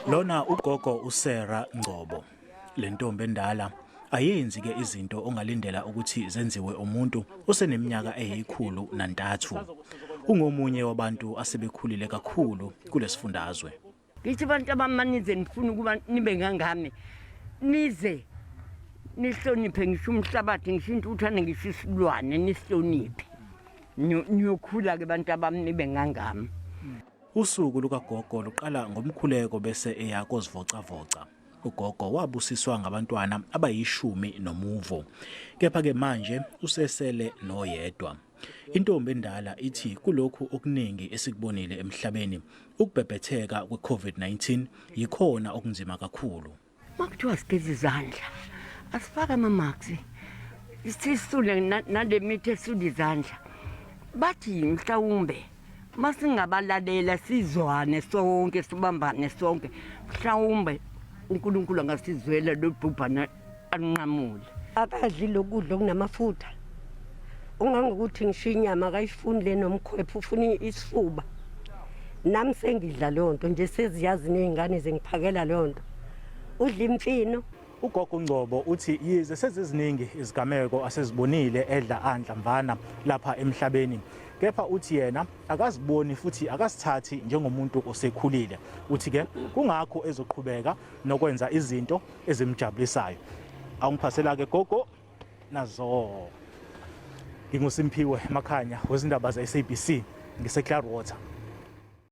Lona ugogo uSarah Ngcobo. Le ntombi endala ayenzi ke izinto ongalindela ukuthi zenziwe umuntu oseneminyaka eyikhulu nantathu. Ungomunye wabantu asebekhulile kakhulu kulesifundazwe. Ngithi abantu abamanize nifuna ukuba nibe ngangami nize nihloniphe ngisho umhlabathi ngisho intuthane ngisho isilwane nihloniphe niyokhula-ke bantu abami nibe ngangami. Usuku lukagogo luqala ngomkhuleko bese eya kozivocavoca. Ugogo wabusiswa ngabantwana abayishumi nomuvo. Kepha-ke manje usesele noyedwa. Intombi endala ithi kulokhu okuningi esikubonile emhlabeni, ukubhebhetheka kwe-COVID-19 yikhona okunzima kakhulu. Makuthiwa sigeza izandla, asifake amamaksi, sisule nale mithi esula izandla. Bathi mhlawumbe masingabalalela sizwane sonke sibambane sonke mhlawumbe uNkulunkulu angasizwela lo bhubhana anqamule. Akadli lokudla okunamafutha ungangokuthi ngisho inyama akayifuni le nomkhwephu ufuna isifuba. Nami sengidla leyo nto nje seziyazi ney'ngane zingiphakela leyo nto. Udla imfino. Ugogo uNgcobo uthi yize seziziningi izigameko asezibonile edla anhlamvana lapha emhlabeni kepha uthi yena akaziboni futhi akasithathi njengomuntu osekhulile. Uthi ke kungakho ezoqhubeka nokwenza izinto ezimjabulisayo. Awungiphasela ke gogo nazo. NginguSimphiwe Makhanya wezindaba ze-SABC ngiseClarwater.